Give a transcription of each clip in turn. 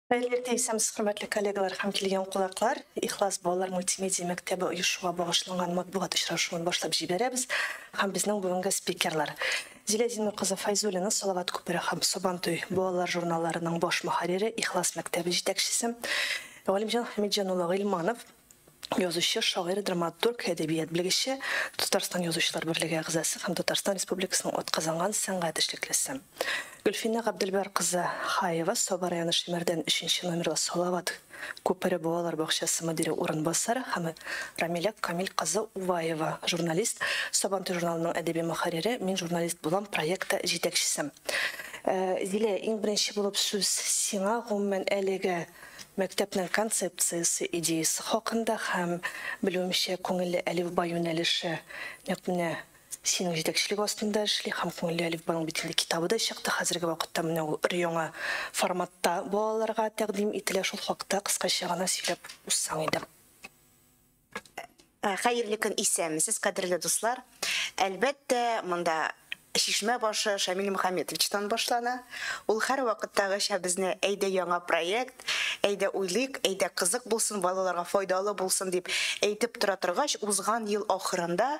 Хәерле иртә, исәнмесез, хөрмәтле коллегалар һәм килгән кунаклар. Ихлас балалар мультимедиа мәктәбе оешуга багышланган матбугат очрашуын башлап җибәрәбез. Һәм безнең бүгенге спикерлар: Зилә Зиннур кызы Файзуллина, Салават күпере һәм Сабантуй балалар журналларының баш мөхәррире, Ихлас мәктәбе җитәкчесе; Галимҗан Хәмитҗан улы Гыйльманов, язучы, шагыйрь, драматург, әдәбият белгече, Татарстан Язучылар берлеге әгъзасы һәм Татарстан Республикасының атказанган сәнгать эшлеклесе; Гөлфинә Габделбәр кызы Хаева, Саба районы Шимәрдән 3 номерлы Салават күпере балалар бакчасы мөдире урынбасары, һәм Рамилә Камил кызы Уваева, журналист, Сабантуй журналының әдәби мөхәррире, Мин журналист булам проекты җитәкчесе. Зилә, иң беренче булып сүз сиңа. Гомумән, әлеге мәктәпнең концепциясе, идеясы хакында һәм, белүемчә, Күңелле әлифба юнәлеше нәкъ менә синең җитәкчелек астында эшли, һәм Күңелле әлифбаның бит инде китабы да чыкты. Хәзерге вакытта менә ул өр-яңа форматта балаларга тәкъдим ителә. Шул хакта кыскача гына сөйләп узсаң иде. Хәерле көн, исәнмесез, кадерле дуслар! Әлбәттә, монда чишмә башы Шамил Мөхәммәтовичтан башлана. Ул һәрвакыттагыча безне: "Әйдә, яңа проект, әйдә уйлыйк, әйдә, кызык булсын, балаларга файдалы булсын", – дип әйтеп тора торгач, узган ел ахырында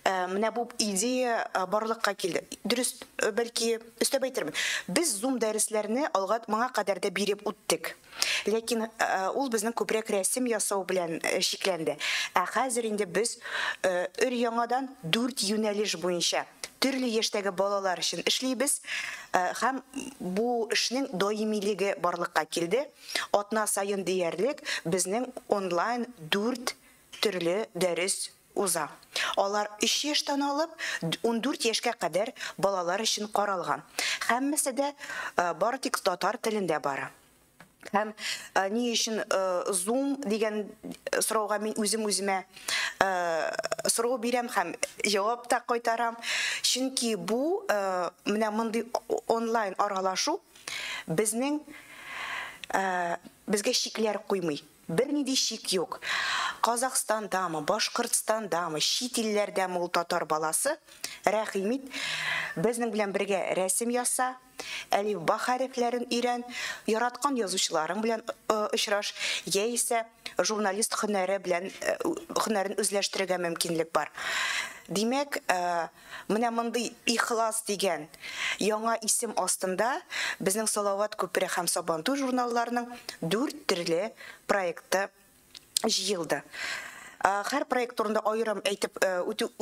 менә бу идея барлыкка килде. Дөрес, бәлки өстәп әйтермен: без Zoom дәресләрне алга моңа кадәр дә биреп үттек. Ләкин ул безнең күбрәк рәсем ясау белән чикләнде. Ә хәзер инде без өр яңадан дүрт юнәлеш буенча төрле яшьтәге балалар өчен эшлибез һәм бу эшнең даимилеге барлыкка килде. Атна саен диярлек безнең онлайн дүрт төрле дәрес уза. Алар 3 яшьтән алып 14 яшькә кадәр балалар өчен каралган. Һәммәсе дә бары тик татар телендә бара. Һәм ни өчен Zoom дигән сорауга мин үзем үземә сорау бирәм һәм җавап та кайтарам. Чөнки бу менә мондый онлайн аралашу безнең безгә чикләр куймый. Бернинди чик юк. Казахстандамы, Башкортстандамы, чит илләрдәме ул татар баласы, рәхим ит, безнең белән бергә рәсем яса, әлифба хәрефләрен өйрән, яраткан язучыларың белән очраш, яисә журналист һөнәре белән һөнәрен үзләштерергә мөмкинлек бар. Димәк, менә мондый Ихлас дигән яңа исем астында безнең Салават күпере һәм Сабантуй журналларының дүрт төрле проекты җыелды. Һәр проект турында аерым әйтеп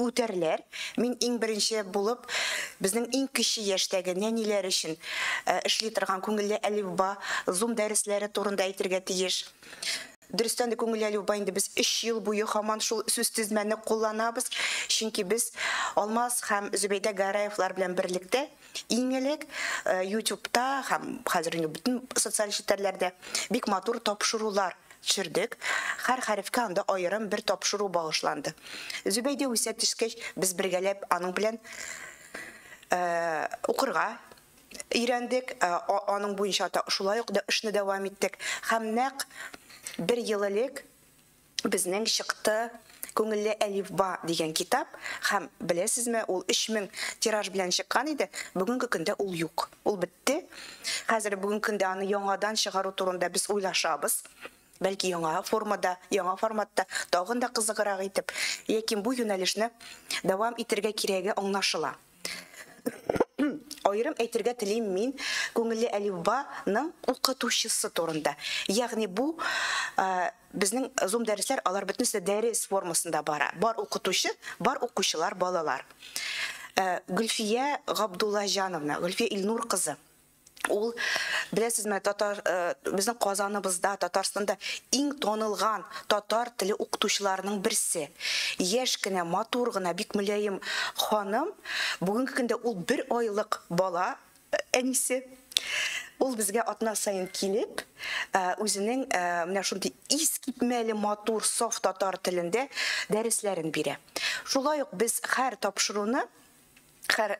үтәрләр. Мин иң беренче булып безнең иң кече яшьтәге нәниләр өчен эшли торган Күңелле әлифба Zoom дәресләре турында әйтергә тиеш. Дөрестән дә, Күңелле әлифба инде без 3 ел буе һаман шул сүз тезмәне кулланабыз, чөнки без Алмаз һәм Зөбәйдә Гараевлар белән берлектә иң элек YouTube'та һәм хәзер инде бөтен социаль челтәрләрдә бик матур тапшырулар төшердек. Һәр хәрефкә анда аерым бер тапшыру багышланды. Зөбәйдә үсә төшкәч, без бергәләп аның белән укырга өйрәндек, аның буенча та шулай ук эшне дәвам иттек. Һәм нәкъ бер ел элек безнең чыкты Күңелле әлифба дигән китап, һәм, беләсезме, ул 3000 тираж белән чыккан иде, бүгенге көндә ул юк. Ул бетте. Хәзер бүгенге көндә аны яңадан чыгару турында без уйлашабыз. Бәлки, яңа формада, яңа форматта, тагын да кызыграк итеп, ләкин бу юнәлешне дәвам итәргә кирәге аңлашыла. Аерым әйтергә телим мин Күңелле әлифбаның укытучысы турында. Ягъни бу безнең Zoom дәресләр, алар бөтенесе дәрес формасында бара. Бар укытучы, бар укучылар, балалар. Гөлфия Габдуллаҗановна, Гөлфия Илнур кызы. Ул, беләсезме, татар безнең Казаныбызда, Татарстанда иң танылган татар теле укытучыларының берсе. Яшь кенә, матур гына, бик мөлаем ханым. Бүгенге көндә ул бер айлык бала әнисе. Ул безгә атна саен килеп, үзенең менә шундый искитмәле матур, саф татар телендә дәресләрен бирә. Шулай ук без һәр тапшыруны, һәр,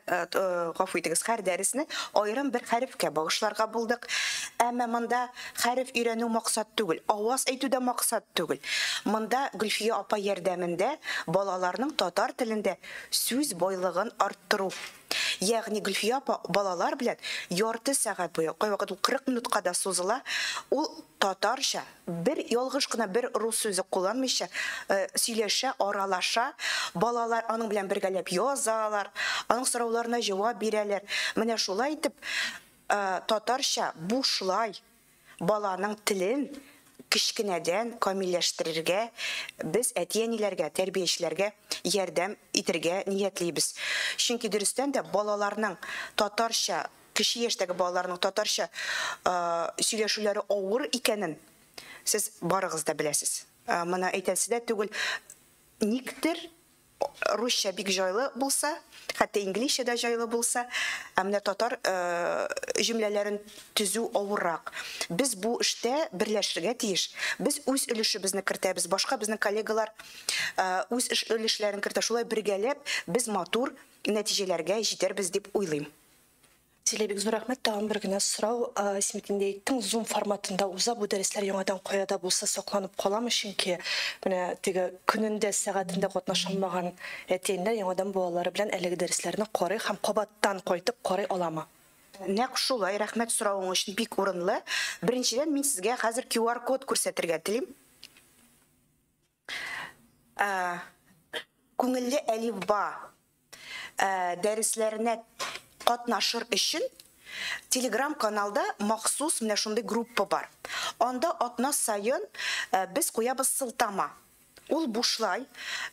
гафу итегез, һәр дәресне аерым бер хәрефкә багышларга булдык. Әмма монда хәреф өйрәнү максат түгел, аваз әйтү дә максат түгел. Монда Гөлфия апа ярдәмендә балаларның татар телендә сүз байлыгын арттыру. Ягъни Гөлфия апа балалар белән ярты сәгать буе, кайвакыт ул 40 минутка да сузыла, ул татарча бер ялгыш кына бер рус сүзе кулланмыйча сөйләшә, аралаша, балалар аның белән бергәләп язалар, аның сорауларына җавап бирәләр. Менә шулай итеп татарча бушлай баланың телен кечкенәдән камилләштерергә без әти-әниләргә, тәрбиячеләргә ярдәм итергә ниятлибез. Чөнки дөрестән дә балаларның татарча, кече яшьтәге балаларның татарча сөйләшүләре авыр икәнен сез барыгыз да беләсез. Моны әйтәсе дә түгел, никтер русча бик җайлы булса, хәтта инглизчә дә җайлы булса, ә менә татар җөмләләрен төзү авыррак. Без бу эштә берләшергә тиеш. Без үз өлешебезне кертәбез, башка безнең коллегалар үз өлешләрен кертә. Шулай бергәләп без матур нәтиҗәләргә җитәрбез дип уйлыйм. Зилә, бик зур рәхмәт. Тагын бер генә сорау. Син бит инде әйттең, Zoom форматында уза бу дәресләр яңадан кая да булса сакланып каламы? Чөнки менә теге көнендә, сәгатендә катнаша алмаган әти-әниләр яңадан балалары белән әлеге дәресләрне карый һәм кабаттан кайтып карый аламы? Нәкъ шулай, рәхмәт соравың өчен, бик урынлы. Беренчедән, мин сезгә хәзер QR-код күрсәтергә телим. Күңелле әлифба дәресләренә катнашыр өчен Telegram каналда махсус менә шундый группа бар. Анда атна саен без куябыз сылтама. Ул бушлай,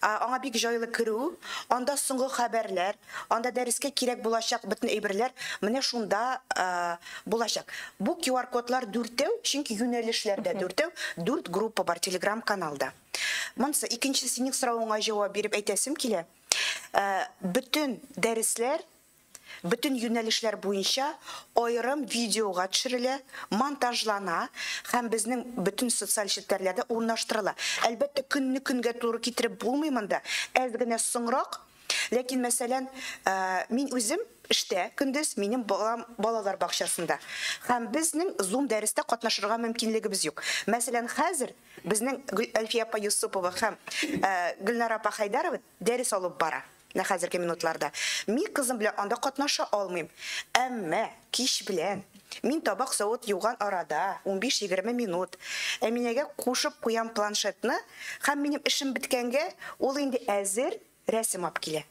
аңа бик җайлы керү, анда соңгы хәбәрләр, анда дәрескә кирәк булачак бөтен әйберләр менә шунда булачак. Бу QR-кодлар дүртәү, чөнки юнәлешләрдә дүртәү, дүрт группа бар Telegram каналда. Монысы икенче синең соравыңа җавап биреп әйтәсем килә. Бөтен дәресләр, бөтен юнәлешләр буенча аерым видеога төшерелә, монтажлана һәм безнең бөтен социаль челтәрләрдә урнаштырыла. Әлбәттә, көнне көнгә туры китереп булмый монда, әз генә соңрак. Ләкин, мәсәлән, мин үзем эштә көндез, минем балам балалар бакчасында. Һәм безнең Zoom дәрестә катнашырга мөмкинлегебез юк. Мәсәлән, хәзер безнең Әлфия апа Юсупова һәм Гөлнара апа Хайдарова дәрес алып бара. Менә хәзерге минутларда. Мин кызым белән анда катнаша алмыйм. Әмма кич белән мин табак савыт юган арада 15-20 минут Әминәгә кушып куям планшетны һәм минем эшем беткәнгә ул инде әзер рәсем алып килә.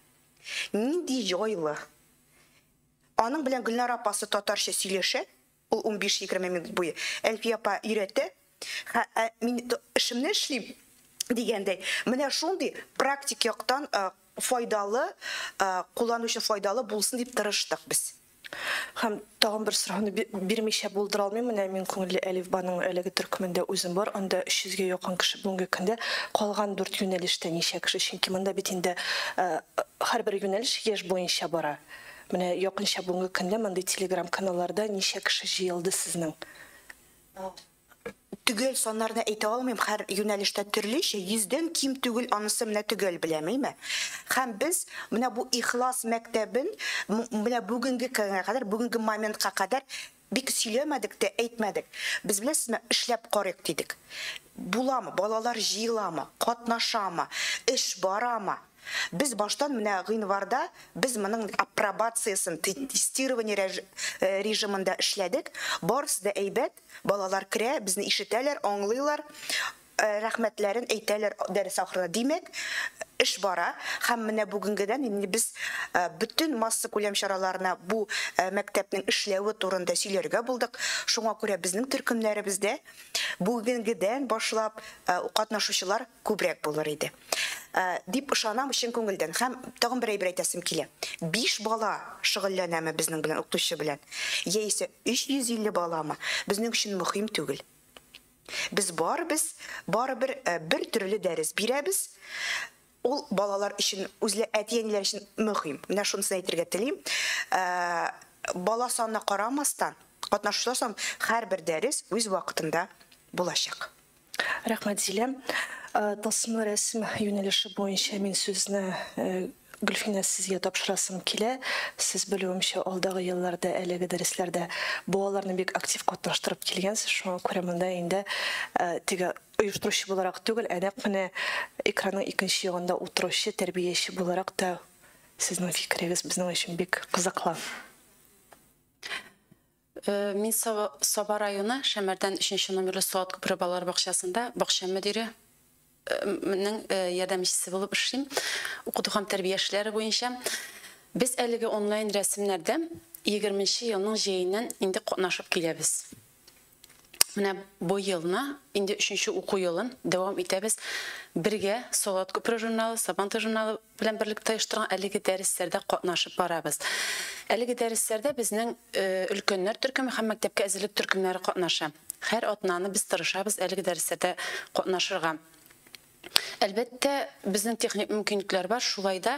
Нинди җайлы. Аның белән Гөлнара апасы татарча сөйләшә, ул 15-20 минут буе. Әлфия апа өйрәтә. Мин эшемне эшлим дигәндәй. Менә шундый практик яктан файдалы, кулланучы файдалы булсын дип тырыштык без. Һәм тагын бер сорауны бирмичә булдыра алмыйм. Менә мин Күңелле әлифбаның әлеге төркемендә үзем бар. Анда 300гә якын кеше бүгенге көндә. Калган дүрт юнәлештә ничә кеше? Чөнки монда бит инде һәрбер юнәлеш яшь буенча бара. Менә якынча бүгенге көндә мондый Telegram каналларда ничә кеше җыелды сезнең? Төгәл саннарны әйтә алмыйм, һәр юнәлештә төрлечә, 100дән ким түгел, анысы менә төгәл беләм, әйме? Һәм без менә бу Ихлас мәктәбен менә бүгенге көнгә кадәр, бүгенге моментка кадәр бик сөйләмәдек тә, әйтмәдек. Без беләсезме, эшләп карыйк дидек. Буламы, балалар җыеламы, катнашамы, эш барамы? Без баштан менә гыйнварда без моның апробациясын, тестирование режимында эшләдек. Барысы да әйбәт, балалар керә, безне ишетәләр, аңлыйлар, рәхмәтләрен әйтәләр дәрес ахырында. Димәк, эш бара һәм менә бүгенгедән инде без бөтен массакүләм чараларына бу мәктәпнең эшләве турында сөйләргә булдык. Шуңа күрә безнең төркемнәребездә бүгенгедән башлап катнашучылар күбрәк булыр иде. Дип ышанам чын күңелдән. Һәм тагын бер әйбер әйтәсем килә. 5 бала шөгыльләнәме безнең белән, укытучы белән, яисә 350 баламы, безнең өчен мөһим түгел. Без барыбер бер төрле дәрес бирәбез. Ул балалар өчен, үзле әти-әниләр өчен мөһим. Менә шунысын әйтергә телим. Бала санына карамастан, катнашучылар саны һәрбер дәрес үз вакытында булачак. Рәхмәт, Зилә. Тылсымлы рәсем юнәлеше буенча мин сүзне Гөлфинә, сезгә тапшырасым килә. Сез белүемчә, алдагы елларда әлеге дәресләрдә балаларны бик актив катнаштырып килгәнсез. Шуңа күрә монда инде теге оештыручы буларак түгел, ә нәкъ менә экранның икенче ягында утыручы тәрбияче буларак та сезнең фикерегез безнең өчен бик кызыклы. Мин Саба районы Шәмәрдән 3 номерлы Салават күпере балалар бакчасында бакча мөдире минең ярдәмчесе булып эшлим. Укыту һәм тәрбия эшләре буенча. Без әлеге онлайн рәсемнәрдә 20 елның җәеннән инде катнашып киләбез. Менә бу елны, инде 3 уку елын дәвам итәбез. Бергә Салават күпере журналы, Сабантуй журналы белән берлектә оештырган әлеге дәресләрдә катнашып барабыз. Әлеге дәресләрдә безнең өлкәннәр төркеме һәм мәктәпкә әзерлек төркемнәре катнаша. Һәр атнаны без тырышабыз әлеге дәресләрдә катнашырга. Әлбәттә, безнең техник мөмкинлекләр бар, шулай да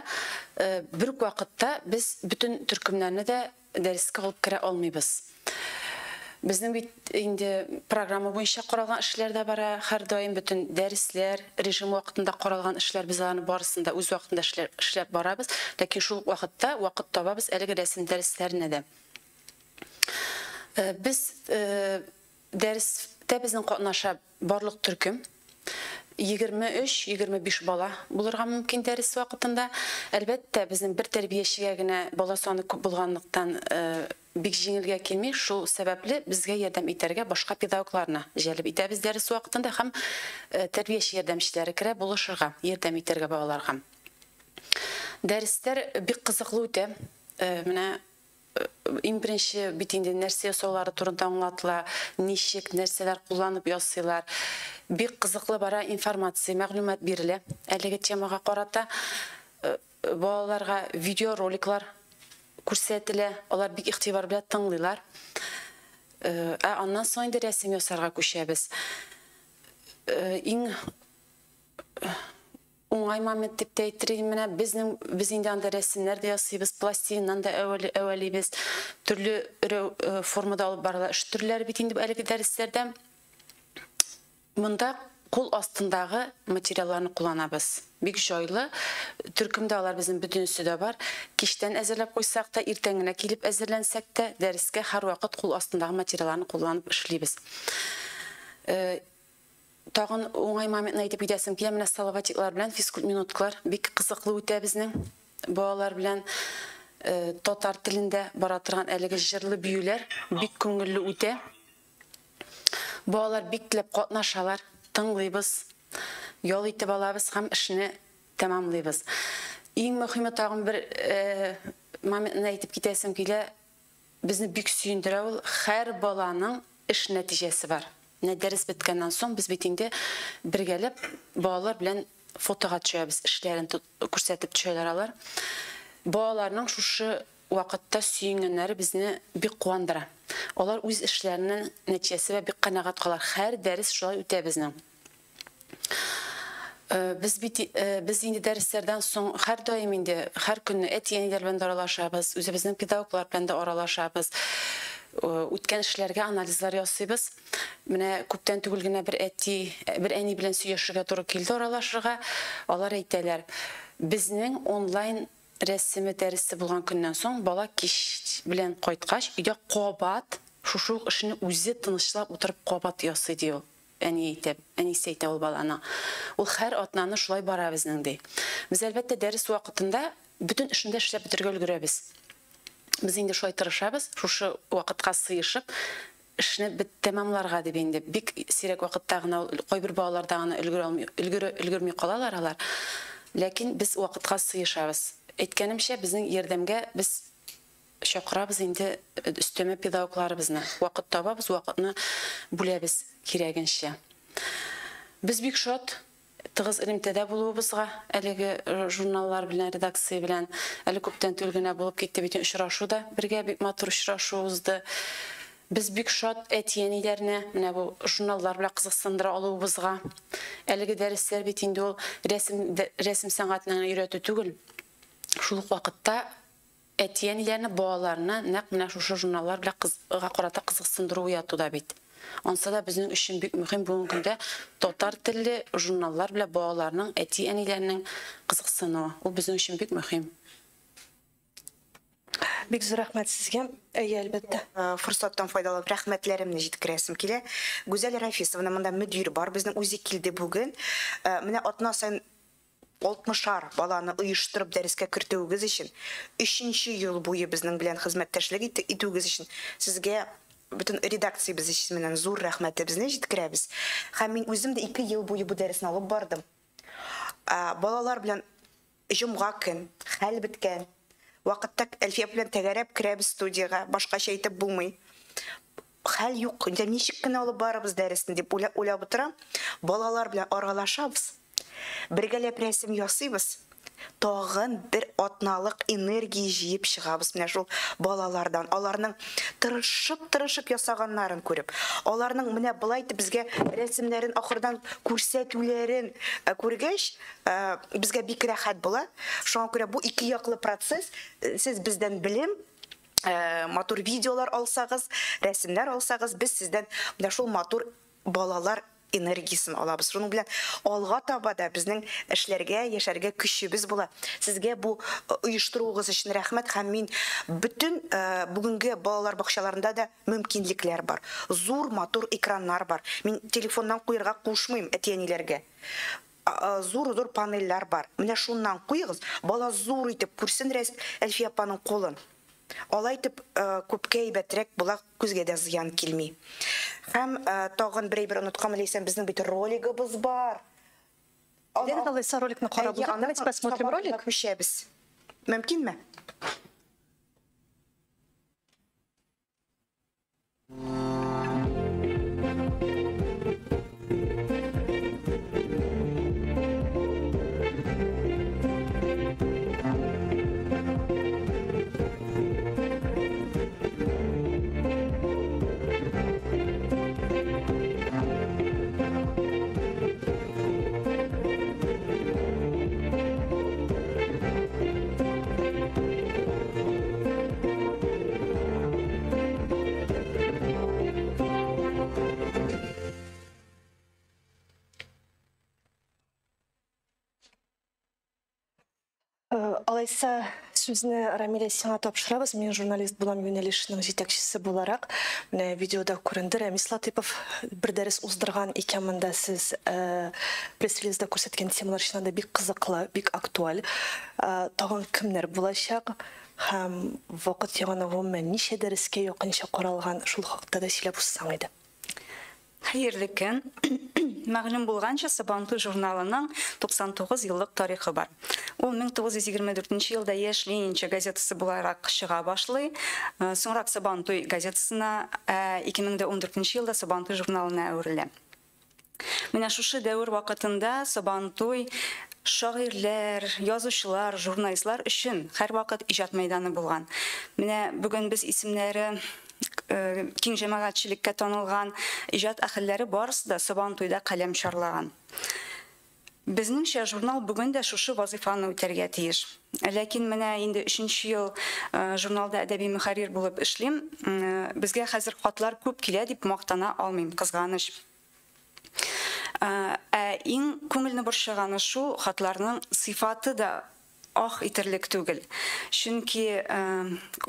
бер үк вакытта без бөтен төркемнәрне дә дәрескә алып керә алмыйбыз. Безнең бит инде программа буенча каралган эшләр дә бара, һәрдаим бөтен дәресләр, режим вакытында каралган эшләр, без аларны барысын да үз вакытында эшләп барабыз, ләкин шул ук вакытта вакыт табабыз әлеге рәсем дәресләренә дә. Без дәрестә безнең катнаша барлык төркем 23-25 бала булырга мөмкин дәрес вакытында. Әлбәттә, безнең бер тәрбиячегә генә бала саны күп булганлыктан бик җиңелгә килми. Шул сәбәпле безгә ярдәм итәргә башка педагогларны җәлеп итәбез дәрес вакытында һәм тәрбияче ярдәмчеләре керә булышырга, ярдәм итәргә балаларга. Дәресләр бик кызыклы үтә. Менә иң беренче бит инде нәрсә ясаулары турында аңлатыла, ничек нәрсәләр кулланып ясыйлар. Бик кызыклы бара информация, мәгълүмат бирелә әлеге темага карата. Балаларга видеороликлар күрсәтелә, алар бик игътибар белән тыңлыйлар. Ә аннан соң инде рәсем ясарга күчәбез. Иң уңай момент дип тә әйтер идем, менә без инде анда рәсемнәр дә ясыйбыз, пластилиннан да әвәлибез, төрле формада алып барыла эш төрләре бит инде әлеге дәресләрдә. Монда кул астындагы материалларны кулланабыз. Бик җайлы. Төркемдә алар безнең бөтенесе дә бар. Кичтән әзерләп куйсак та, иртән генә килеп әзерләнсәк тә, дәрескә һәрвакыт кул астындагы материалларны кулланып эшлибез. Тагын уңай моментны әйтеп китәсем килә, менә салаватиклар белән физкульт минуткалар бик кызыклы үтә безнең. Балалар белән татар телендә бара торган әлеге җырлы биюләр бик күңелле үтә. Балалар бик теләп катнашалар, тыңлыйбыз, ял итеп алабыз һәм эшне тәмамлыйбыз. Иң мөһиме тагын бер моментны әйтеп китәсем килә, безне бик сөендерә ул, һәр баланың эш нәтиҗәсе бар. Менә дәрес беткәннән соң без бит инде бергәләп балалар белән фотога төшәбез, эшләрен күрсәтеп төшәләр алар. Балаларның шушы вакытта сөенгәннәре безне бик куандыра. Алар үз эшләренең нәтиҗәсе белән бик канәгать калалар. Һәр дәрес шулай үтә безнең. Без инде дәресләрдән соң һәрдаим инде һәр көнне әти-әниләр белән дә аралашабыз, үзебезнең педагоглар белән дә аралашабыз. Үткән эшләргә анализлар ясыйбыз. Менә күптән түгел генә бер әти, бер әни белән сөйләшергә туры килде аралашырга. Алар әйтәләр, безнең онлайн рәсеме дәресе булган көннән соң бала кич белән кайткач, өйдә кабат шушы ук эшне үзе тынычлап утырып кабат ясый ди ул. Әни әйтә, әнисе әйтә ул баланы. Ул һәр атнаны шулай бара безнең ди. Без әлбәттә дәрес вакытында бөтен эшне дә эшләп бетерергә өлгерәбез. Без инде шулай тырышабыз, шушы вакытка сыешып, эшне бит тәмамларга дип инде. Бик сирәк вакытта гына ул, кайбер балаларда гына өлгерә алмый, өлгерми калалар алар. Ләкин без вакытка сыешабыз. Әйткәнемчә, безнең ярдәмгә без чакырабыз инде өстәмә педагогларыбызны. Вакыт табабыз, вакытны бүләбез кирәгенчә. Без бик шат тыгыз элемтәдә булуыбызга, әлеге журналлар белән, редакция белән. Әле күптән түгел генә булып китте бит очрашу да, бергә бик матур очрашу узды. Без бик шат әти-әниләрне менә бу журналлар белән кызыксындыра алуыбызга. Әлеге дәресләр бит инде ул рәсем сәнгатенә өйрәтү түгел. Шул ук вакытта әти-әниләрне, балаларны нәкъ менә шушы журналлар белән карата кызыксындыру уяту да бит. Ансы да безнең өчен бик мөһим бүгенге көндә татар телле журналлар белән балаларның, әти-әниләрнең кызыксынуы. Ул безнең өчен бик мөһим. Бик зур рәхмәт сезгә. Әйе, әлбәттә. Форсаттан файдаланып рәхмәтләремне җиткерәсем килә. Гүзәл Рафисовна, монда мөдир бар, безнең үзе килде бүген. Менә атна саен 60-шар баланы оештырып дәрескә кертүегез өчен, 3нче ел буе безнең белән хезмәттәшлек итүегез өчен сезгә бөтен редакциябез исеменнән зур рәхмәтебезне җиткерәбез. Һәм мин үзем дә 2 ел буе бу дәресне алып бардым. Балалар белән җомга көн, хәл беткән вакытта Әлфия белән тәгәрәп керәбез студиягә, башкача әйтеп булмый. Хәл юк, инде ничек кенә алып барабыз дәресне дип уйлап утырам. Балалар белән аралашабыз, бергәләп рәсем ясыйбыз. Тагын бер атналык энергия җыеп чыгабыз менә шул балалардан. Аларның тырышып-тырышып ясаганнарын күреп, аларның менә былай итеп безгә рәсемнәрен ахырдан күрсәтүләрен күргәч, безгә бик рәхәт була. Шуңа күрә бу ике яклы процесс, сез бездән белем, матур видеолар алсагыз, рәсемнәр алсагыз, без сездән менә шул матур балалар энергиясын алабыз. Шуның белән алга таба да безнең эшләргә, яшәргә көчебез була. Сезгә бу оештыруыгыз өчен рәхмәт, һәм мин бөтен бүгенге балалар бакчаларында да мөмкинлекләр бар. Зур матур экраннар бар. Мин телефоннан куярга кушмыйм әти-әниләргә. Зур-зур панельләр бар. Менә шуннан куегыз, бала зур итеп күрсен Әлфия апаның кулын. Алай итеп күпкә әйбәтрәк була, күзгә дә зыян килми. Һәм тагын бер әйбер оныткан Ләйсән, безнең бит ролигыбыз бар. Лена, алайса роликны карап Әйе, утырып, аны давайте посмотрим сабак ролик. Күчәбез. Мөмкинме? Алайса сүзне Рамилә сиңа тапшырабыз. Мин журналист булам юнәлешенең җитәкчесе буларак. Менә видеода күренде, Рәмис Латыйпов бер дәрес уздырган икән. Монда сез пресс-релизда күрсәткән темалар чыннан да бик кызыклы, бик актуаль. Тагын кемнәр булачак һәм вакыт ягына гомумән ничә дәрескә якынча каралган, шул хакта да сөйләп узсаң иде. Хәерле көн. Мәгълүм булганча, Сабантуй журналының 99 еллык тарихы бар. Ул 1924 елда Яшь Ленинчы газетасы буларак чыга башлый. Соңрак Сабантуй газетасына, 2014 елда Сабантуй журналына әверелә. Менә шушы дәвер вакытында Сабантуй шагыйрьләр, язучылар, журналистлар өчен һәрвакыт иҗат мәйданы булган. Менә бүген без исемнәре киң җәмәгатьчелеккә танылган иҗат әһелләре барысы да Сабантуйда каләм чарлаган. Безнеңчә журнал бүген дә шушы вазифаны үтәргә тиеш. Ләкин менә инде өченче ел журналда әдәби мөхәррир булып эшлим. Безгә хәзер хатлар күп килә дип мактана алмыйм, кызганыч. Ә иң күңелне борчыганы шул, хатларның сыйфаты да ах итерлек түгел. Чөнки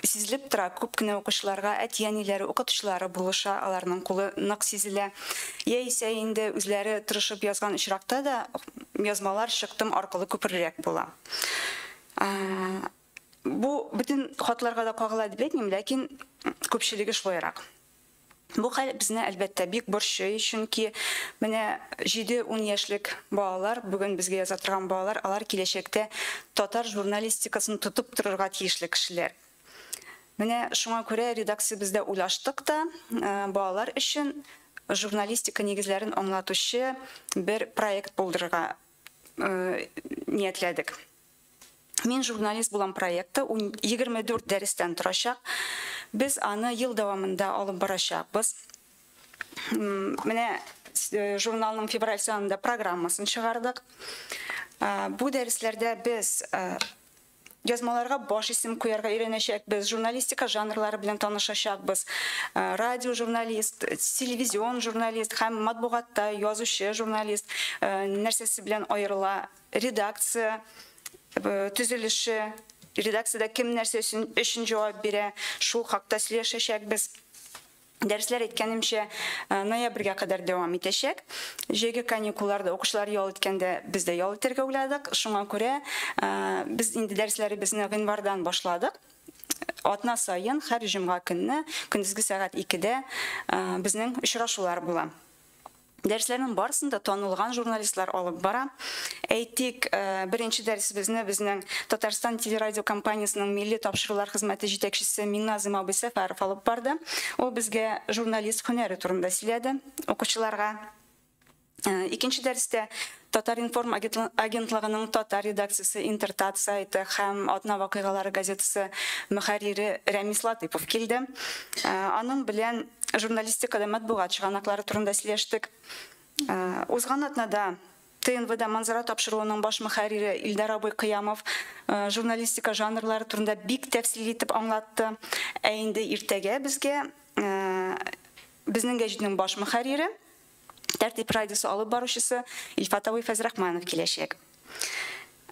сизелеп тора, күп кенә укучыларга әти-әниләре, укытучылары булыша, аларның кулы нык сизелә. Яисә инде үзләре тырышып язган очракта да язмалар чыктым аркылы күперлерәк була. Бу бөтен хатларга да кагыла дип әйтмим, ләкин күпчелеге шулайрак. Бу хәл безне әлбәттә бик борчый, чөнки менә җиде-ун яшьлек балалар, бүген безгә яза торган балалар, алар киләчәктә татар журналистикасын тотып торырга тиешле кешеләр. Менә шуңа күрә редакциябездә уйлаштык та, балалар өчен журналистика нигезләрен аңлатучы бер проект булдырырга ниятләдек. Мин журналист булам проекты 24 дәрестән торачак. Без аны ел дәвамында алып барачакбыз. Менә журналның февраль санында программасын чыгардык. Бу дәресләрдә без Язмаларга баш исем куярга өйрәнәчәкбез, журналистика жанрлары белән танышачакбыз. Радиожурналист, телевизион журналист һәм матбугатта язучы журналист нәрсәсе белән аерыла, редакция төзелеше, редакциядә кем нәрсә өчен җавап бирә, шул хакта сөйләшәчәкбез. Дәресләр, әйткәнемчә, ноябрьгә кадәр дәвам итәчәк. Җәйге каникулларда укучылар ял иткәндә без дә ял итәргә уйладык. Шуңа күрә без инде дәресләребезне гыйнвардан башладык. Атна саен һәр җомга көнне көндезге сәгать 2-дә безнең очрашулар була. Дәресләрнең барысын да танылган журналистлар алып бара. Әйтик, беренче дәресебезне безнең Татарстан телерадиокомпаниясенең милли тапшырулар хезмәте җитәкчесе Миңназым абый Сәфәров алып барды. Ул безгә журналист һөнәре турында сөйләде укучыларга. Икенче дәрестә Татар-информ агентлыгының татар редакциясе Интертат сайты һәм Атна вакыйгалары газетасы мөхәррире Рәмис Латыйпов килде. Аның белән журналистикада матбугат чыганаклары турында сөйләштек. Узган атнада ТНВда Манзара тапшыруының баш мөхәррире Илдар абый Кыямов журналистика жанрлары турында бик тәфсилле итеп аңлатты. Ә инде иртәгә безгә безнең гәҗитнең баш мөхәррире, Тәртип радиосы алып баручысы Илфат абый Фәзрахманов киләчәк.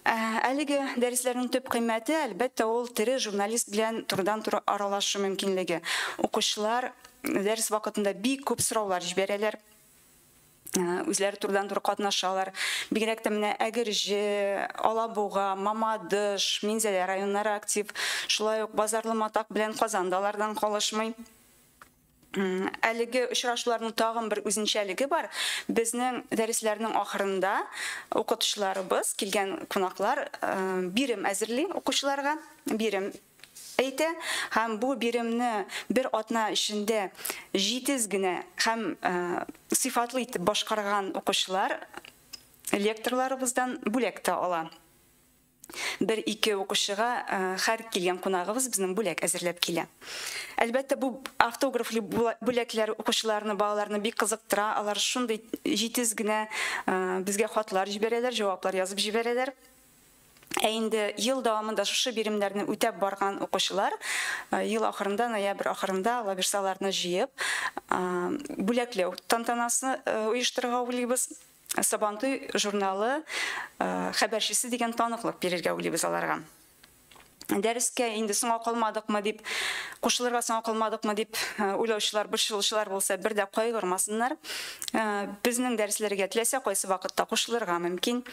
Әлеге дәресләрнең төп кыйммәте, әлбәттә, ул тере журналист белән турыдан-туры аралашу мөмкинлеге. Укучылар дәрес вакытында бик күп сораулар җибәрәләр, үзләре турыдан-туры катнашалар. Бигрәк тә менә Әгерҗе, Алабуга, Мамадыш, Минзәлә районнары актив. Шулай ук Базарлы Матак белән Казан да алардан калышмый. Әлеге очрашуларның тагын бер үзенчәлеге бар. Безнең дәресләрнең ахырында укытучыларыбыз, килгән кунаклар бирем әзерли укучыларга, бирем әйтә, һәм бу биремне бер атна эчендә җитез генә һәм сыйфатлы итеп башкарган укучылар лекторларыбыздан бүләк тә ала. Бер-ике укучыга һәр килгән кунагыбыз безнең бүләк әзерләп килә. Әлбәттә, бу автографлы бүләкләр укучыларны, балаларны бик кызыктыра. Алар шундый җитез генә безгә хатлар җибәрәләр, җаваплар язып җибәрәләр. Ә инде ел дәвамында шушы биремнәрне үтәп барган укучылар ел ахырында, ноябрь ахырында алла бирса, аларны җыеп, бүләкләү тантанасы оештырырга уйлыйбыз. Сабантуй журналы хәбәрчесе дигән таныклык бирергә уйлыйбыз аларга. Дәрескә инде соңга калмадыкмы дип, кушылырга соңга калмадыкмы дип уйлаучылар, борчылучылар булса, бер дә кайгырмасыннар. Безнең дәресләргә теләсә кайсы вакытта кушылырга мөмкин.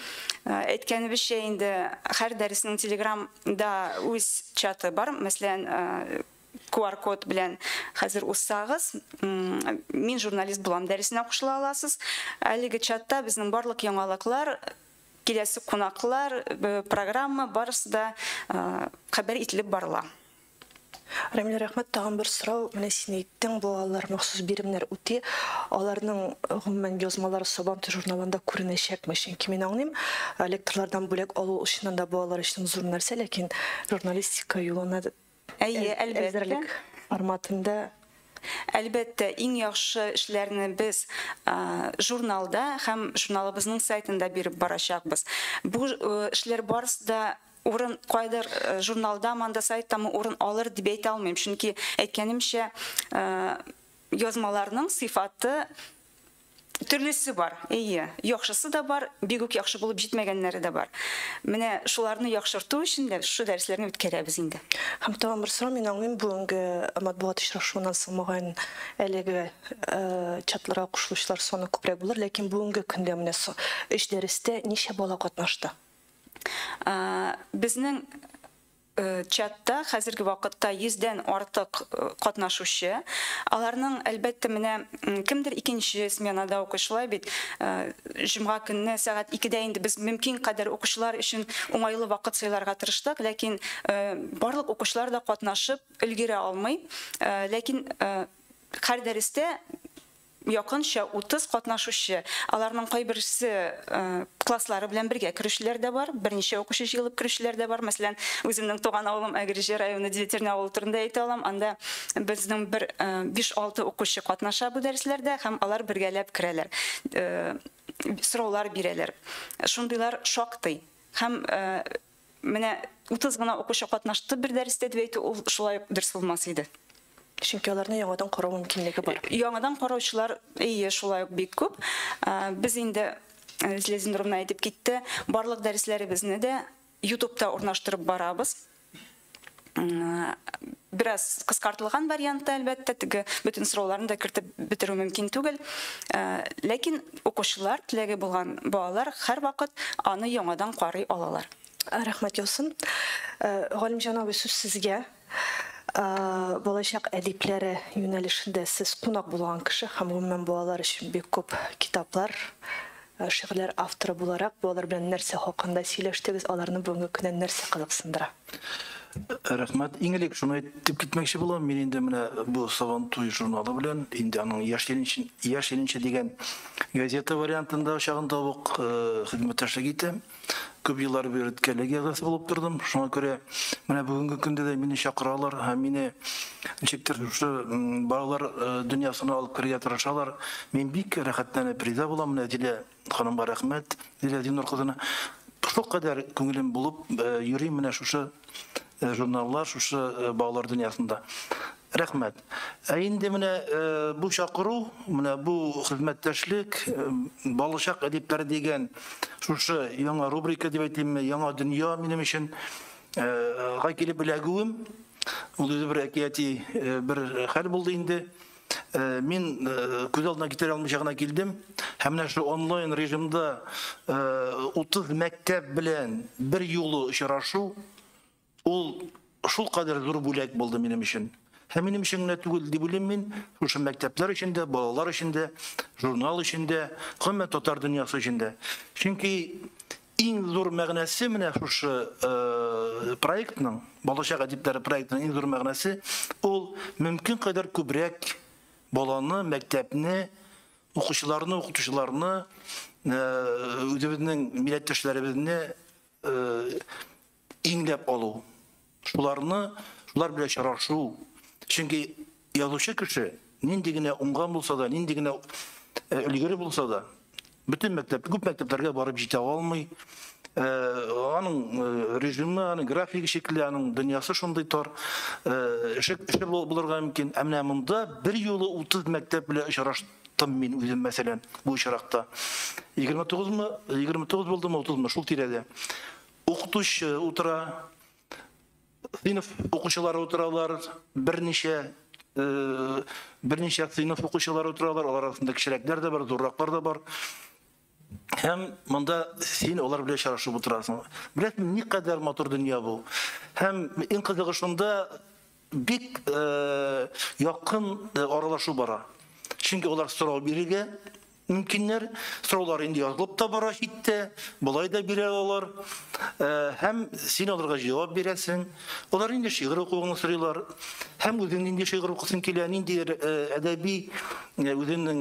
Әйткәнебезчә инде, һәр дәреснең Телеграмда үз чаты бар. Мәсәлән, QR-код белән хәзер узсагыз, «Мин журналист булам» дәресенә кушыла аласыз. Әлеге чатта безнең барлык яңалыклар, киләсе кунаклар, программа барысы да хәбәр ителеп барыла. Рамилә, рәхмәт. Тагын бер сорау. Менә син әйттең, балалар махсус биремнәр үти. Аларның гомумән язмалары Сабантуй журналында күренәчәкме? Чөнки мин аңлыйм, лекторлардан бүләк алу чыннан да балалар өчен зур нәрсә, ләкин журналистика юлына Әйе, әлбәттә. әзерлек форматында. Әлбәттә, иң яхшы эшләрне без журналда һәм журналыбызның сайтында биреп барачакбыз. Бу эшләр барысы да урын кайдыр журналда, анда сайттамы урын алыр дип әйтә алмыйм. Чөнки, әйткәнемчә, язмаларның сыйфаты төрлесе бар. Әйе, яхшысы да бар, бик үк яхшы булып җитмәгәннәре дә бар. Менә шуларны яхшырту өчен дә шушы дәресләрне үткәрәбез инде. Һәм тагын бер сорау, мин аңлыйм, бүгенге матбугат очрашуыннан соң мөгаен әлеге чатларга кушылучылар саны күбрәк булыр, ләкин бүгенге көндә менә өч дәрестә ничә бала катнашты? Безнең чатта хәзерге вакытта 100дән артык катнашучы. Аларның, әлбәттә, менә кемдер икенче сменада укый, шулай бит. Җомга көнне сәгать 2дә инде без мөмкин кадәр укучылар өчен уңайлы вакыт сайларга тырыштык, ләкин барлык укучылар да катнашып өлгерә алмый. Ләкин һәр дәрестә якынча 30 катнашучы. Аларның кайберсе класслары белән бергә керүчеләр дә бар, берничә укучы җыелып керүчеләр дә бар. Мәсәлән, үземнең туган авылым Әгерҗе районы Девятерня авылы турында әйтә алам. Анда безнең бер 5-6 укучы катнаша бу дәресләрдә һәм алар бергәләп керәләр. Сораулар бирәләр. Шундыйлар шактый. Һәм Менә 30 гына укучы катнашты бер дәрестә дип әйтү ул шулай ук дөрес булмас иде. Чөнки аларны яңадан карау мөмкинлеге бар. Яңадан караучылар, әйе, шулай ук бик күп. Без инде Зилә Зиннуровна әйтеп китте, барлык дәресләребезне дә YouTube'та урнаштырып барабыз. Бераз кыскартылган вариантта, әлбәттә, теге бөтен сорауларны да кертеп бетерү мөмкин түгел. Ләкин укучылар, теләге булган балалар һәрвакыт аны яңадан карый алалар. Рәхмәт яусын. Галимҗан абый, сүз сезгә. Балачак әдипләре юнәлешендә сез кунак булган кеше һәм гомумән балалар өчен бик күп китаплар, шигырьләр авторы буларак, балалар белән нәрсә хакында сөйләштегез, аларны бүгенге көндә нәрсә кызыксындыра? Рәхмәт. Иң элек шуны әйтеп китмәкче булам. Мин инде менә бу Сабантуй журналы белән, инде аның Яшь Ленинче дигән газета вариантында чагында ук хезмәттәшлек итәм. Күп еллар буе коллегия әгъзасы булып тордым. Шуңа күрә менә бүгенге көндә дә мине чакыралар һәм мине ничектер шушы балалар дөньясына алып керергә тырышалар. Мин бик рәхәтләнеп риза булам. Менә Зилә ханымга рәхмәт, Зилә Зиннур кызына. Шул кадәр күңелем булып йөрим менә шушы журналлар, шушы балалар дөньясында. Рәхмәт. Ә инде менә бу чакыру, менә бу хезмәттәшлек, балачак әдипләре дигән шушы яңа рубрика дип әйтимме, яңа дөнья минем өчен га килеп эләгүем, ул үзе бер әкияти бер хәл булды инде. Мин күз алдына китерә алмыйча гына килдем. Һәм менә шул онлайн режимда 30 мәктәп белән бер юлы очрашу, ул шул кадәр зур бүләк булды минем өчен. Һәм минем өчен генә түгел дип уйлыйм мин, шушы мәктәпләр өчен дә, балалар өчен дә, журнал өчен дә, гомумән татар дөньясы өчен дә. Чөнки иң зур мәгънәсе менә шушы проектның, Балачак әдипләре проектының иң зур мәгънәсе, ул мөмкин кадәр күбрәк баланы, мәктәпне, укучыларны, укытучыларны, үзебезнең милләттәшләребезне иңләп алу. Шуларны, шулар белән очрашу. Чөнки язучы кеше нинди генә уңган булса да, нинди генә өлгере булса да, бөтен мәктәп, күп мәктәпләргә барып җитә алмый. Аның режимы, аның графигы шикелле, аның дөньясы шундый тар. Эше булырга мөмкин. Ә менә монда бер юлы 30 мәктәп белән очраштым мин үзем, мәсәлән, бу очракта. 29-мы, 29 булдымы, 30-мы, шул тирәдә. Укытучы утыра, сыйныф укучылары утыралар, берничә сыйныф укучылары утыралар, алар арасында кечерәкләр дә бар, зурраклар да бар. Һәм монда син алар белән очрашып утырасың. Беләсеңме, никадәр матур дөнья бу. Һәм иң кызыгы шунда, бик якын аралашу бара. Чөнки алар сорау бирергә мөмкиннәр, сораулар инде язылып та бара читтә, болай да бирә алалар. Һәм син аларга җавап бирәсең. Алар инде шигырь укуыңны сорыйлар. Һәм үзең нинди шигырь укысың килә, нинди әдәби үзеңнең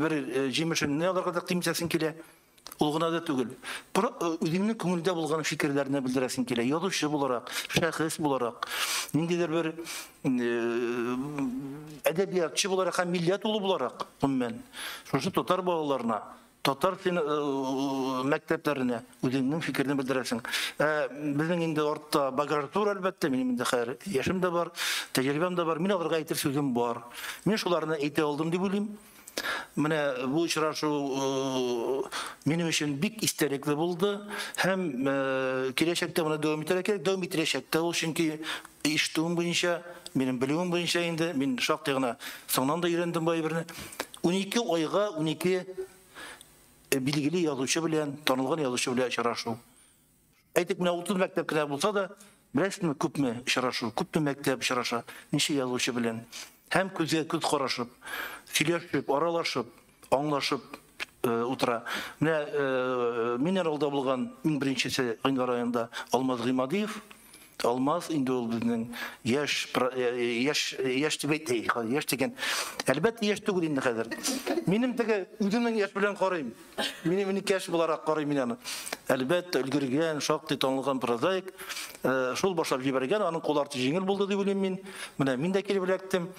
бер җимешеңне аларга тәкъдим итәсең килә. Ул гына да түгел. Үзеңнең күңелдә булган фикерләрне белдерәсең килә. Язучы буларак, шәхес буларак, ниндидер бер әдәбиятчы буларак һәм милләт улы буларак, гомумән, шушы татар балаларына, татар мәктәпләренә үзеңнең фикерне белдерәсең. Безнең инде артта багаж зур, әлбәттә, минем инде хәер яшем дә бар, тәҗрибәм дә бар, мин аларга әйтер сүзем бар. Мин шуларны әйтә алдым дип уйлыйм. Менә бу очрашу минем өчен бик истәлекле булды һәм киләчәктә моны дәвам итәргә кирәк, дәвам итәчәк тә ул, чөнки ишетүем буенча, минем белүем буенча инде, мин шактый гына соңыннан да өйрәндем бу әйберне. 12 айга 12 билгеле язучы белән, танылган язучы белән очрашу. Әйтик, менә 30 мәктәп кенә булса да, беләсезме, күпме очрашу, күпме мәктәп очраша, ничә язучы белән. Һәм күзгә күз карашып, сөйләшеп, аралашып, аңлашып утыра. Менә миннән алда булган иң беренчесе гыйнвар аенда Алмаз Гыймадиев. Алмаз инде ул безнең яшь, яшь, яшь дип әйтә, яшь дигән. Әлбәттә, яшь түгел инде хәзер. Минем теге үземнең яшь белән карыйм. Минем ике яшь буларак карыйм мин аны. Әлбәттә, өлгергән, шактый танылган прозаик. Шул башлап җибәргән, аның кул арты җиңел булды дип уйлыйм мин. Менә мин дә килеп эләктем.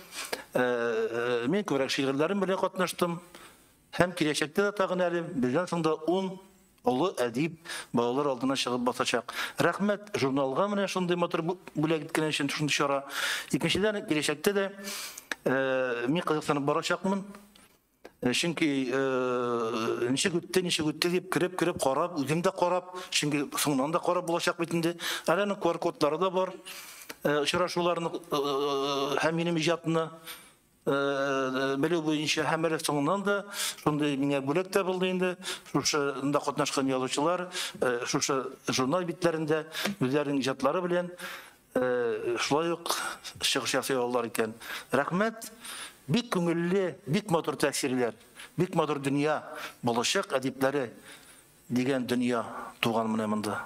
Мин күбрәк шигырьләрем белән катнаштым. Һәм киләчәктә дә тагын әле бездән соң да 10 Олы әдип балалар алдына чыгып басачак. Рәхмәт журналга менә шундый матур бүләк иткән өчен шундый чара. Икенчедән, киләчәктә дә мин кызыксынып барачакмын. Чөнки ничек үтте, ничек үтте дип кереп-кереп карап, үзем дә карап, чөнки соңыннан да карап булачак бит инде. Әле аның QR-кодлары да бар. Очрашуларны һәм минем иҗатны белү буенча һәм әле соңыннан да шундый миңа бүләк тә булды инде. Шушында катнашкан язучылар шушы журнал битләрендә үзләренең иҗатлары белән шулай ук чыгыш ясый алалар икән. Рәхмәт. Бик күңелле, бик матур тәэсирләр, бик матур дөнья, балачак әдипләре дигән дөнья туган менә монда.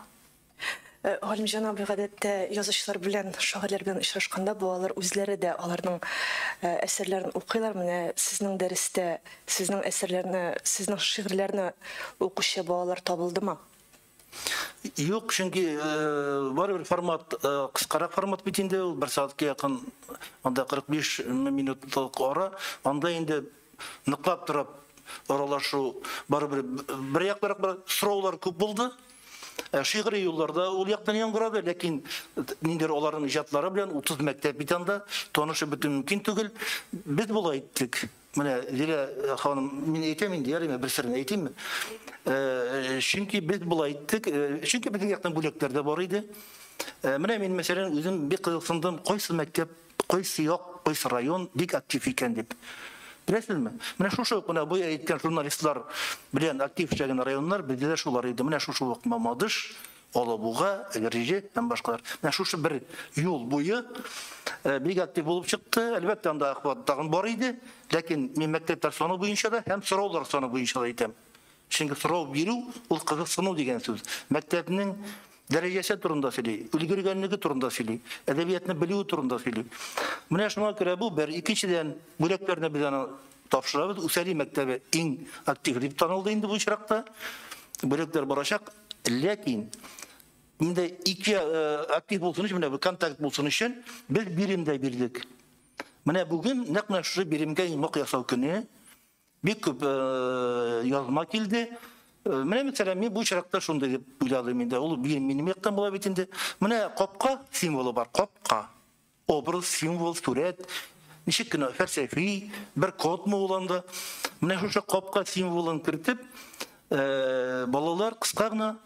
Галимҗан абый, гадәттә язучылар белән, шагыйрьләр белән очрашканда балалар үзләре дә аларның әсәрләрен укыйлар. Менә сезнең дәрестә сезнең әсәрләрне, сезнең шигырьләрне укучы балалар табылдымы? Юк, чөнки барыбер формат кыскарак формат бит инде ул, бер сәгатькә якын, анда 45 минутлык ара, анда инде ныклап торып аралашу барыбер бер яклырак бер сораулар күп булды. Шигъри юлларда ул яктан яңгырады, ләкин ниндидер аларның иҗатлары белән 30 мәктәп бит анда танышып бетү мөмкин түгел. Без болай иттек. Менә Зилә ханым, мин әйтәм инде, ярыймы, бер серен әйтимме? Чөнки без болай иттек, чөнки безнең яктан бүләкләр дә бар иде. Менә мин, мәсәлән, үзем бик кызыксындым, кайсы мәктәп, кайсы як, кайсы район бик актив икән дип. Беләсезме? Менә шушы ук, менә бу әйткән журналистлар белән актив эшләгән районнар бездә дә шулар иде. Менә шушы ук Мамадыш, Алабуга, Әгерҗе һәм башкалар. Менә шушы бер юл буе бик актив булып чыкты. Әлбәттә, анда охват тагын бар иде, ләкин мин мәктәпләр саны буенча да һәм сораулар саны буенча да әйтәм. Чөнки сорау бирү ул кызыксыну дигән сүз. Мәктәпнең дәрәҗәсе турында сөйли, өлгергәнлеге турында сөйли, әдәбиятны белүе турында сөйли. Менә шуңа күрә бу бер, икенчедән бүләкләрне без аны тапшырабыз. Үсәли мәктәбе иң актив дип танылды инде бу очракта. Бүләкләр барачак, ләкин инде ике актив булсын өчен, менә бу контакт булсын өчен без бирем дә бирдек. Менә бүген нәкъ менә шушы биремгә йомгак ясау көне. Бик күп язма килде. Менә мәсәлән, мин бу очракта шундый дип уйладым инде. Ул минем яктан була бит инде. Менә капка символы бар, капка. Образ, символ, сурәт. Ничек кенә фәлсәфи бер кодмы ул анда. Менә шушы капка символын кертеп, балалар кыска гына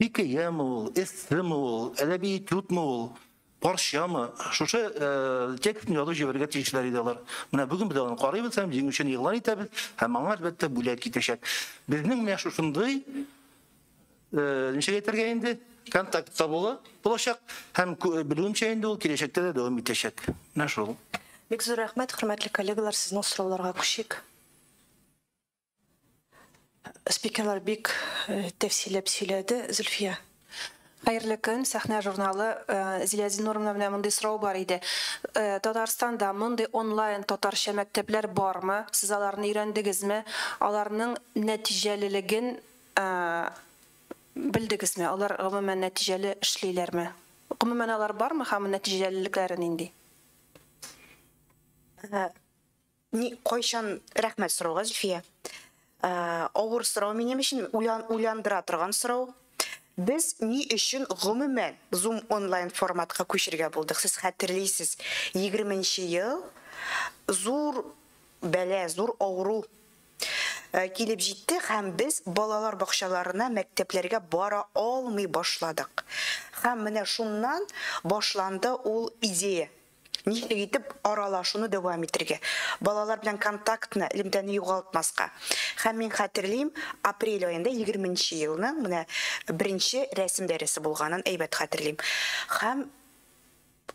хикәяме ул, эссеме ул, әдәби этюдмы ул, парчамы, шушы текстны язып җибәрергә тиешләр иде алар. Менә бүген без аны карыйбыз һәм җиңүчене игълан итәбез, һәм аңа әлбәттә бүләк китәчәк. Безнең менә шушындый, ничек әйтергә инде, контактта булачак һәм белүемчә инде ул киләчәктә дә дәвам итәчәк. Менә шул. Бик зур рәхмәт, хөрмәтле коллегалар, сезнең сорауларга күчик. Спикерлар бик тәфсилләп сөйләде. Зөлфия. Хәерле көн, Сәхнә журналы. Зилә Зиннуровна, менә мондый сорау бар иде. Татарстанда мондый онлайн татарча мәктәпләр бармы? Сез аларны өйрәндегезме? Аларның нәтиҗәлелеген белдегезме? Алар гомумән нәтиҗәле эшлиләрме? Гомумән алар бармы һәм нәтиҗәлелекләре нинди? Ни кайчан, рәхмәт сорауга, Зөлфия. Авыр сорау минем өчен, уйландыра торган сорау. Без ни өчен гомумән Zoom онлайн форматка күчергә булдык? Сез хәтерлисез, егерменче ел зур бәла, зур авыру килеп җитте һәм без балалар бакчаларына, мәктәпләргә бара алмый башладык. Һәм менә шуннан башланды ул идея. Ничек итеп аралашуны дәвам итәргә, балалар белән контактны, элемтәне югалтмаска. Һәм мин хәтерлим, апрель аенда егерменче елның менә беренче рәсем дәресе булганын әйбәт хәтерлим. Һәм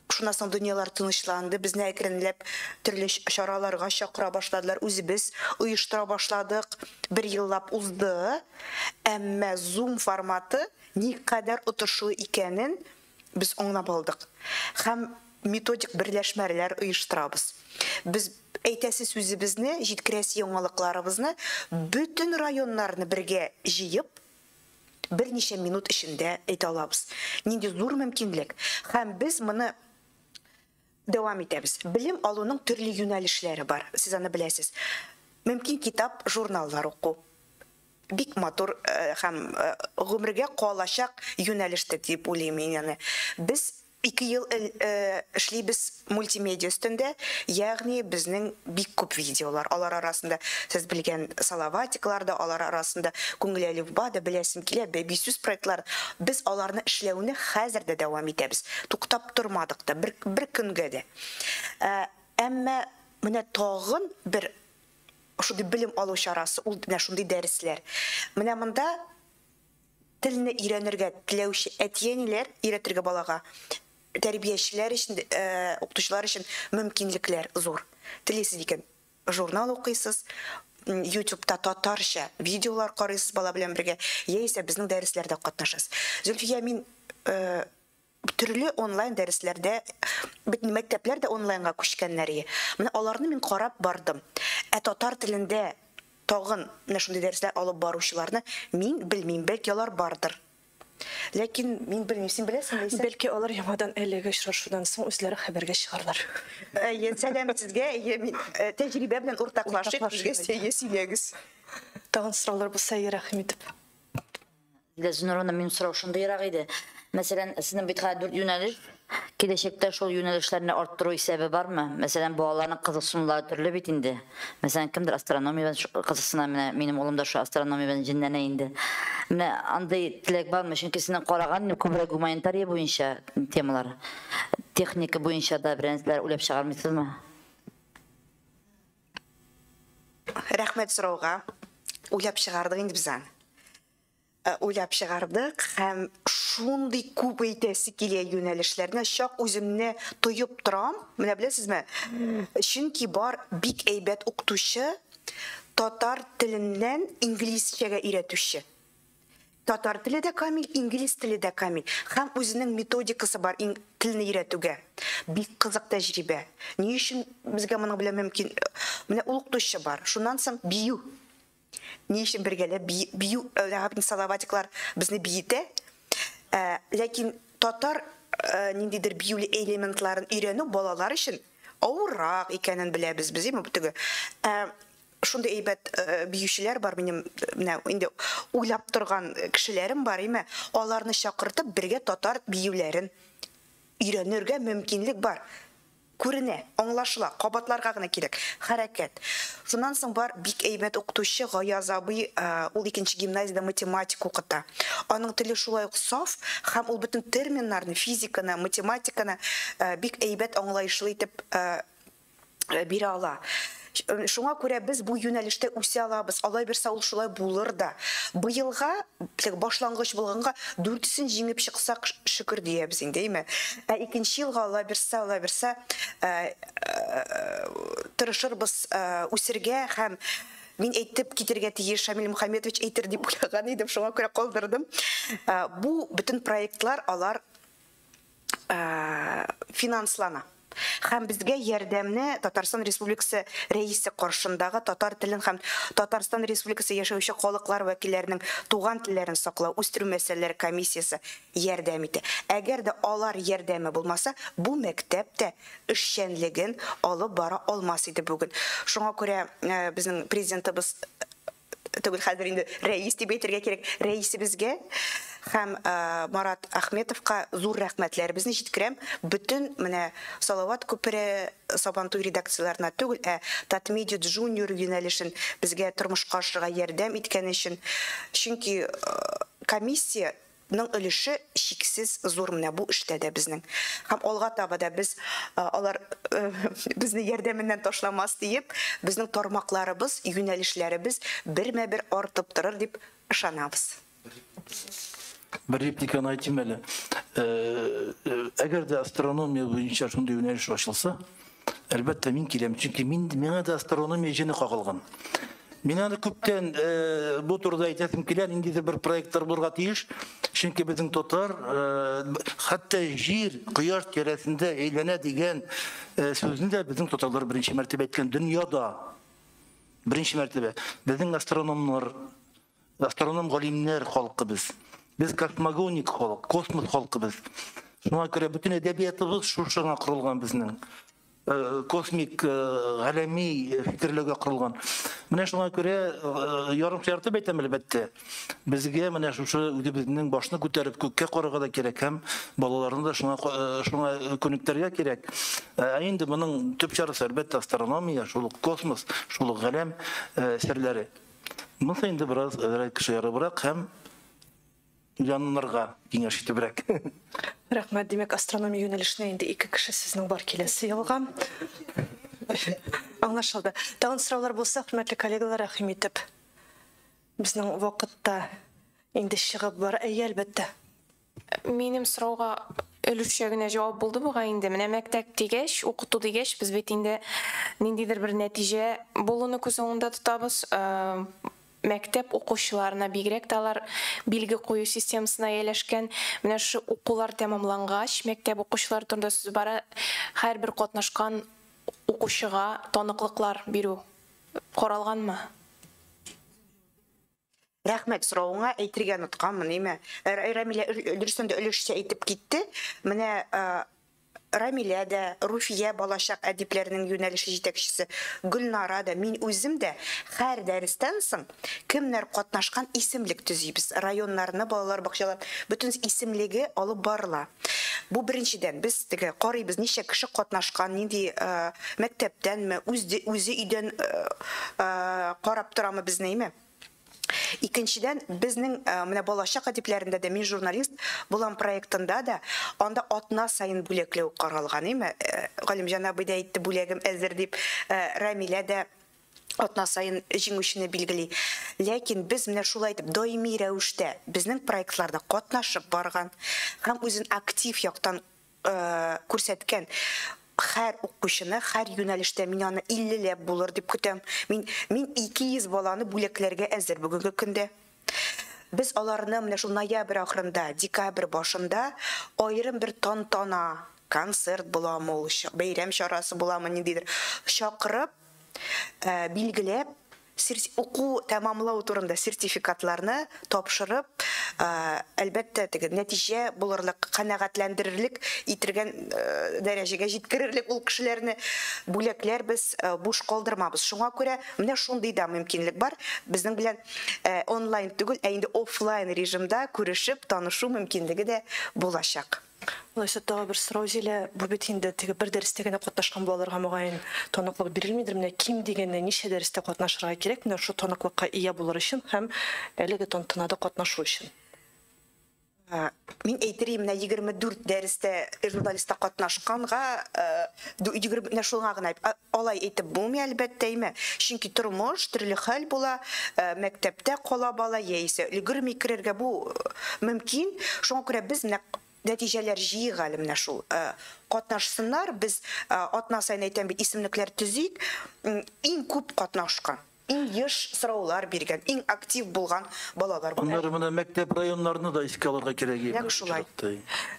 шуннан соң дөньялар тынычланды, безне әкренләп төрле чараларга чакыра башладылар, үзебез оештыра башладык. Бер еллап узды, әмма Zoom форматы никадәр отышлы икәнен без аңлап алдык. Һәм методик берләшмәләр оештырабыз. Без әйтәсе сүзебезне, җиткерәсе яңалыкларыбызны бөтен районнарны бергә җыеп, берничә минут эчендә әйтә алабыз. Нинди зур мөмкинлек. Һәм без моны дәвам итәбез. Белем алуның төрле юнәлешләре бар, сез аны беләсез. Мөмкин китап, журналлар уку. Бик матур һәм гомергә калачак юнәлештә дип уйлыйм мин аны. Без 2 ел эшлибез мультимедиа өстендә, ягъни безнең бик күп видеолар, алар арасында сез белгән Салаватиклар да, алар арасында Күңел әлифба да, беләсем килә, бәби сүз проектлары. Без аларны эшләүне хәзер дә дәвам итәбез. Туктап тормадык та бер көнгә дә. Әмма менә тагын бер шундый белем алу чарасы, ул менә шундый дәресләр. Менә монда телне өйрәнергә теләүче әти-әниләр өйрәтергә балага, тәрбиячеләр өчен, укытучылар өчен мөмкинлекләр зур. Телисез икән, журнал укыйсыз, YouTube'та татарча видеолар карыйсыз бала белән бергә, яисә безнең дәресләрдә катнашасыз. Зөлфия, мин төрле онлайн дәресләрдә, бөтен мәктәпләр дә онлайнга күчкәннәр ие. Менә аларны мин карап бардым. Ә татар телендә тагын менә шундый дәресләр алып баручыларны мин белмим, бәлки алар бардыр. Ләкин мин белмим, син беләсеңме, Ләйсән? Бәлки алар яңадан әлеге очрашудан соң үзләре хәбәргә чыгарлар. Әйе, сәлам сезгә. Әйе, мин тәҗрибә белән уртаклашыйк, безгә әйе сөйләгез. Тагын сораулар булса, әйе, рәхим итеп. Зинуровна, минем сорау шундыйрак иде. Мәсәлән, сезнең бит хәзер 4 юнәлеш, киләчәктә шул юнәлешләрне арттыру исәбе бармы? Мәсәлән, балаларның кызыксынулары төрле бит инде. Мәсәлән, кемдер астрономия белән кызыксына, менә минем улым да шул астрономия белән җенләнә инде. Менә андый теләк бармы? Чөнки сезнең караган күбрәк гуманитария буенча темалар, техника буенча да берәр нәрсәләр уйлап чыгармыйсызмы? Рәхмәт сорауга. Уйлап чыгардык инде без аны. Уйлап чыгардык һәм шундый күп әйтәсе килә юнәлешләрне, чак үземне тоеп торам. Менә беләсезме? Чөнки бар бик әйбәт укытучы, татар теленнән инглизчәгә өйрәтүче. Татар теле дә камил, инглиз теле дә камил. Һәм үзенең методикасы бар телне өйрәтүгә. Бик кызык тәҗрибә. Ни өчен безгә моның белән мөмкин? Менә ул укытучы бар. Шуннан соң бию. Ни өчен бергәләп бию, Салаватиклар безне биетә. Ләкин татар ниндидер биюле элементларын өйрәнү балалар өчен авыррак икәнен беләбез без, әйме, бу теге. Шундый әйбәт биючеләр бар, минем менә инде уйлап торган кешеләрем бар, әйме, аларны чакыртып бергә татар биюләрен өйрәнергә мөмкинлек бар. Күренә, аңлашыла, кабатларга гына кирәк. Хәрәкәт. Шуннан соң бар бик әйбәт укытучы Гаяз абый, ул икенче гимназиядә математика укыта. Аның теле шулай ук саф, һәм ул бөтен терминнарны, физиканы, математиканы бик әйбәт аңлаешлы итеп бирә ала. Шуңа күрә без бу юнәлештә үсә алабыз. Алай бирсә ул шулай булыр да. Быелга, башлангыч булганга дүртесен җиңеп чыксак шөкер диябез инде, әйме? Ә икенче елга алай бирсә, алай бирсә, тырышырбыз үсергә һәм мин әйтеп китергә тиеш, Шамил Мухаметович әйтер дип уйлаган идем, шуңа күрә калдырдым. Бу бөтен проектлар алар финанслана. Һәм безгә ярдәмне Татарстан Республикасы рәисе каршындагы татар телен һәм Татарстан Республикасы яшәүче халыклар вәкилләренең туган телләрен саклау, үстерү мәсьәләләре комиссиясе ярдәм итә. Әгәр дә алар ярдәме булмаса, бу мәктәп тә эшчәнлеген алып бара алмас иде бүген. Шуңа күрә безнең президентыбыз түгел, хәзер инде рәис дип әйтергә кирәк, рәисебезгә һәм Марат Ахметовка зур рәхмәтләребезне җиткерәм. Бөтен менә Салават күпере, Сабантуй редакцияләренә түгел, ә Татмедиа Джуниор юнәлешен безгә тормышка ашырырга ярдәм иткән өчен. Чөнки комиссияның өлеше чиксез зур менә бу эштә дә безнең. Һәм алга таба да без алар безне ярдәменнән ташламас диеп, безнең тармакларыбыз, юнәлешләребез бермә-бер артып торыр дип ышанабыз. Бер репликаны әйтим әле. Әгәр дә астрономия буенча шундый юнәлеш ачылса, әлбәттә мин киләм, чөнки миңа да астрономия җене кагылган. Мин аны күптән бу турыда әйтәсем килә, ниндидер бер проектлар булырга тиеш, чөнки безнең татар хәтта җир, кояш тирәсендә әйләнә дигән сүзне дә безнең татарлар беренче мәртәбә әйткән дөньяда. Беренче мәртәбә. Безнең астрономнар, астроном галимнәр халкы без. Без космогоник халык, космос халкы без. Шуңа күрә бөтен әдәбиятыбыз шушыңа корылган безнең. космик галәми фикерләүгә корылган. Менә шуңа күрә ярым шаяртып әйтәм, әлбәттә. Безгә менә шушы үзебезнең башны күтәреп күккә карарга да кирәк һәм балаларны да шуңа күнектерергә кирәк. Ә инде моның төп чарасы, әлбәттә, астрономия, шул ук космос, шул ук галәм серләре. Монысы инде бераз әзрәк шаярыбрак һәм уйланырга киңәш итебрәк. Рәхмәт. Димәк, астрономия юнәлешенә инде 2 кеше сезнең бар киләсе елга. Аңлашылды. Тагын сораулар булса, хөрмәтле коллегалар, рәхим итеп. Безнең вакытта инде чыгып бар. Әйе, әлбәттә. Минем сорауга өлешчә генә җавап булды бугай инде. Менә мәктәп дигәч, укыту дигәч, без бит инде ниндидер бер нәтиҗә булуны күз уңында тотабыз. Мәктәп укучыларына бигрәк тә алар билге кую системасына ияләшкән. Менә шу укулар тәмамлангач, мәктәп укучылары турында сүз бара, һәрбер катнашкан укучыга таныклыклар бирү каралганмы? Рәхмәт соравыңа, әйтергә онытканмын, әйме? Рамилә дөрестән дә өлешчә әйтеп китте. Менә Рамилә дә, Руфия балачак әдипләренең юнәлеше җитәкчесе, Гөлнара да, мин үзем дә һәр дәрестән соң кемнәр катнашкан исемлек төзибез. Районнарны, балалар бакчалар, бөтен исемлеге алып барыла. Бу беренчедән, без теге карыйбыз, ничә кеше катнашкан, нинди мәктәптәнме, үзе өйдән карап торамы безне, әйме? Икенчедән, безнең менә балачак әдипләрендә дә, мин журналист булам проектында да, анда атна сайын бүләкләү каралган, әйме? Галимҗан абый да әйтте, бүләгем әзер дип, Рамилә дә атна сайын җиңүчене билгели. Ләкин без менә шулай итеп даими рәвештә безнең проектларда катнашып барган һәм үзен актив яктан күрсәткән һәр укучыны, һәр юнәлештә мин аны 50ләп булыр дип көтәм. Мин 200 баланы бүләкләргә әзер бүгенге көндә. Без аларны менә шул ноябрь ахырында, декабрь башында аерым бер тантана, концерт буламы ул, бәйрәм чарасы буламы, ниндидер чакырып, билгеләп, уку тәмамлау турында сертификатларны тапшырып, әлбәттә, теге нәтиҗә булырлык, канәгатьләндерерлек итергән дәрәҗәгә җиткерерлек ул кешеләрне бүләкләр без буш калдырмабыз. Шуңа күрә менә шундый да мөмкинлек бар. Безнең белән онлайн түгел, ә инде офлайн режимда күрешеп, танышу мөмкинлеге дә булачак. Алайса тагы бер сорау, Зилә, бу бит инде теге бер дәрестә генә катнашкан балаларга мөгаен таныклык бирелмидер. Менә ким дигәндә ничә дәрестә катнашырга кирәк, менә шул таныклыкка ия булыр өчен һәм әлеге тантанада катнашу өчен? Мин әйтерим, менә 24 дәрестә журналистта катнашканга, менә шуңа гына алай әйтеп булмый, әлбәттә, әйме? Чөнки тормыш төрле хәл була, мәктәптә кала бала яисә өлгерми керергә бу мөмкин. Шуңа күрә без менә нәтиҗәләр җыйык әле менә шул. Катнашсыннар, без атна сайын әйтәм бит, исемлекләр төзик, иң күп катнашкан, иң еш сораулар биргән, иң актив булган балалар. Аннары менә мәктәп районнарны да искә алырга кирәк иде. Нәкъ шулай.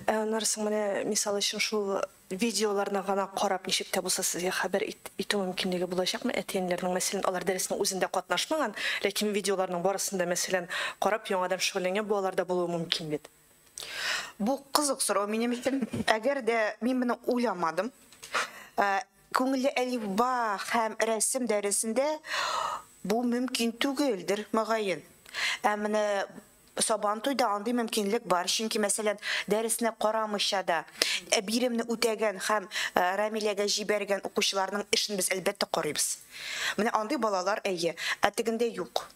Аннары соң менә мисал өчен шул видеоларны гына карап ничек тә булса сезгә хәбәр итү мөмкинлеге булачакмы? Әти-әниләрнең, мәсәлән, алар дәреснең үзендә катнашмаган, ләкин видеоларның барысын да, мәсәлән, карап яңадан шөгыльләнгән балалар да булуы мөмкин бит. Бу кызык сорау минем өчен. Әгәр дә мин моны уйламадым. Күңелле әлифба һәм рәсем дәресендә бу мөмкин түгелдер, мөгаен. Ә менә Сабантуйда андый мөмкинлек бар. Чөнки, мәсәлән, дәресне карамыйча да биремне үтәгән һәм Рамиләгә җибәргән укучыларның эшен без әлбәттә карыйбыз. Менә андый балалар әйе, ә тегендә юк.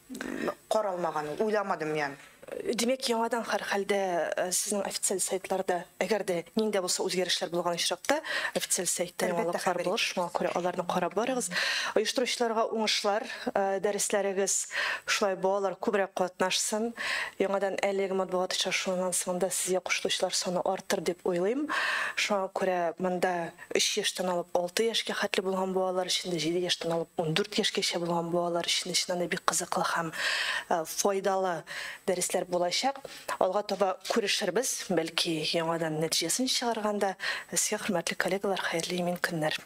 Каралмаган ул, уйламадым мин. Димәк, яңадан һәр хәлдә сезнең официаль сайтларда, әгәр дә нинди булса үзгәрешләр булган очракта, официаль сайтта яңалыклар булыр, шуңа күрә аларны карап барыгыз. Оештыручыларга уңышлар, дәресләрегез шулай балалар күбрәк катнашсын. Яңадан әлеге матбугат очрашуыннан соң да сезгә кушылучылар саны артыр дип уйлыйм. Шуңа күрә монда 3 яшьтән алып 6 яшькә хәтле булган балалар өчен дә, 7 яшьтән алып 14 яшькәчә булган балалар өчен чыннан да бик кызыклы һәм файдалы дәресләр булачак. Алга таба күрешербез, бәлки яңадан нәтиҗәсен чыгарганда. Сезгә, хөрмәтле коллегалар, хәерле имин көннәр.